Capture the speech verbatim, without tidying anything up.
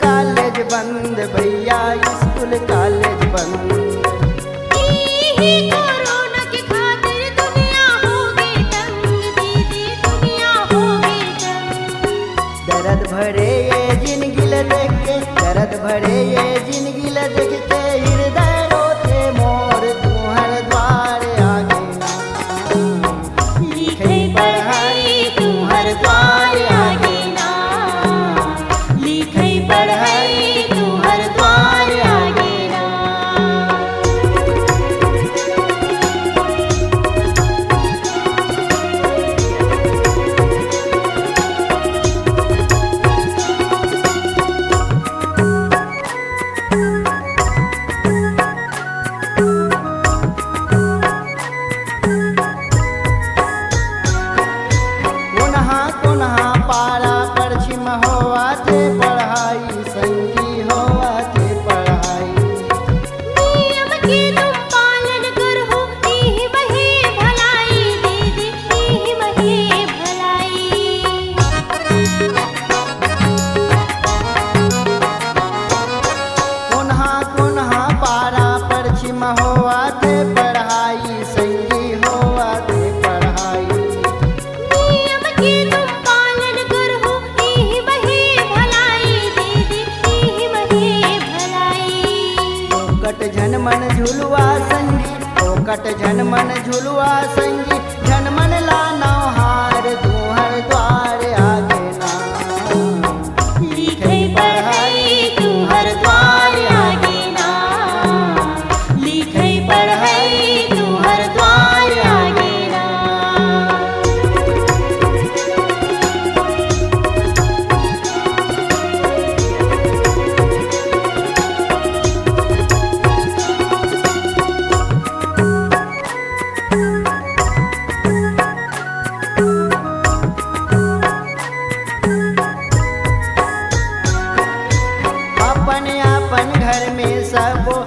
College बंद भैया, school college बंद। इही कोरोना के खातिर दुनिया होगे तंग, दीदी दुनिया होगे तंग। दर्द भरे ये जिंदगी ल देख के, दर्द भरे ये जिंदगी ल देख के, हृदय रोथे मोर तुहर द्वार आगे ना। लिखई पढ़ई तुहर द्वार आगे ना, लिखई पढ़ई तुहर द्वार आगे ना। कोनहा कोनहा पारा पश्चिम होवथे पढ़ई, संगी होवथे पढ़ई। नियम के तुम पालन करहू, इही महे भलाई दीदी, इही महे भलाई। कोनहा कोनहा पारा पश्चिम होवथे पढ़ई, संगी होवथे पढ़ई। नियम के तुम पालन करहू, इही महे भलाई दीदी, इही महे भलाई। फोकट झन मन झुलुआ संगी, फोकट झन मन झुलुआ संगी, झन मन ला नौहार तुहर द्वार आगे ना। लिखई पढ़ई तुहर द्वार आगे ना, लिखई पढ़ई तुहर द्वार आगे ना। अपन अपन घर में सबो